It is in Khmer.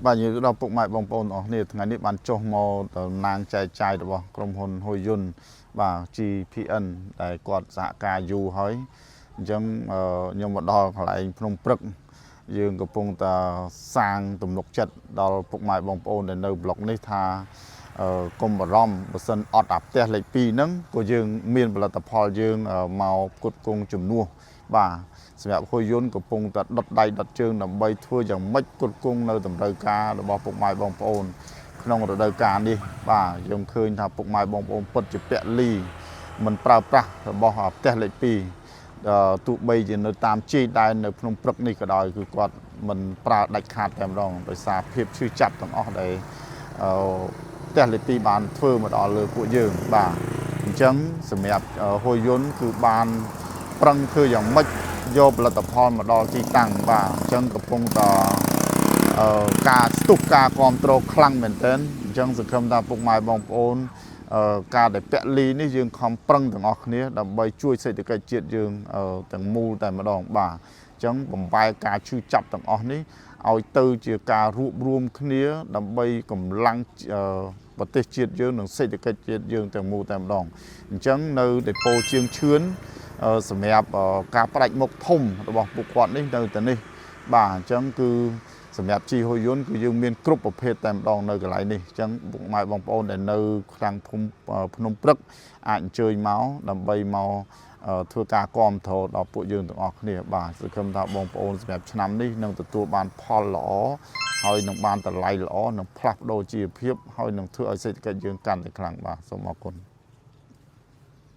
បាទជំរាបដល់ពុកម៉ែបងប្អូនទាំងអស់គ្នាថ្ងៃនេះបានចុះមកតំណាងចែកចាយរបស់ក្រុមហ៊ុនហ៊ុយយុនបាទ GPN ដែលគាត់សហការយូរហើយអញ្ចឹងអឺខ្ញុំមកដល់កន្លែងភ្នំព្រឹក យើងកំពុងតែសាងទំនុកចិត្តដល់ពុកម៉ែបងប្អូនដែលនៅប្លុកនេះថាអឺកុំបារម្ភបើសិនអត់អាផ្ទះលេខ2ហ្នឹងក៏យើងមានផលិតផលយើងអឺមកផ្គត់ផ្គង់ជំនួសបាទសម្រាប់ហ៊ុយយុនកំពុងតែដុតដៃដុតជើងដើម្បីធ្វើយ៉ាងម៉េចផ្គត់ផ្គង់នៅតម្រូវការរបស់ពុកម៉ែបងប្អូន ក្នុងរដូវកាលនេះបាទយើងឃើញថាពុកម៉ែបងប្អូនពិតជាពលីមិនប្រើប្រាស់របស់ផ្ទះលេខ2អឺទោះបីជានៅតាមជាយដែននៅភ្នំព្រឹកនេះក៏ដោយគឺគាត់មិនប្រើដាច់ខាតតែម្ដងដោយសារភាពឈឺចាប់ទាំងអស់ដែលអឺផ្ទះលេខ2បានធ្វើមកដល់លើពួកយើងបាទអញ្ចឹងសម្រាប់ហ៊ុយយុនគឺបានប្រឹងធ្វើយ៉ាងម៉េចយកផលិតផលមកដល់ទីតាំងបាទអញ្ចឹងកំពុងត អឺការស្ទុះការគ្រប់គ្រងខ្លាំងមែនទែនអញ្ចឹងសង្ឃឹមថាពុកម៉ែបងប្អូនអឺការដែលពលីនេះយើងខំប្រឹងទាំងអស់គ្នាដើម្បីជួយសេដ្ឋកិច្ចជាតិយើងអឺទាំងមូលតែម្ដងបាទអញ្ចឹងបំបែការឈឺចាប់ទាំងអស់នេះឲ្យទៅជាការរួបរួមគ្នាដើម្បីកម្លាំងអឺប្រទេសជាតិយើងនិងសេដ្ឋកិច្ចជាតិយើងទាំងមូលតែម្ដងអញ្ចឹងនៅដេប៉ូជាងឈឿនអឺសម្រាប់អឺការផ្ដាច់មុខធំរបស់ពួកគាត់នេះនៅតែនេះបាទអញ្ចឹងគឺ សម្រាប់ជីហ៊ុយយុនគឺយើងមានគ្រប់ប្រភេទតែម្ដងនៅកន្លែងនេះអញ្ចឹងពុកម៉ែបងប្អូនដែលនៅខាងភូមិភ្នំព្រឹកអាចអញ្ជើញមកដើម្បីមកធ្វើការគ្រប់គ្រងដល់ពួកយើងទាំងអស់គ្នាបាទសង្ឃឹមថាបងប្អូនសម្រាប់ឆ្នាំនេះនឹងទទួលបានផលល្អហើយនឹងបានតម្លៃល្អនឹងផ្លាស់ប្ដូរជីវភាពហើយនឹងធ្វើឲ្យសេដ្ឋកិច្ចយើងកាន់តែខ្លាំងបាទសូមអរគុណ។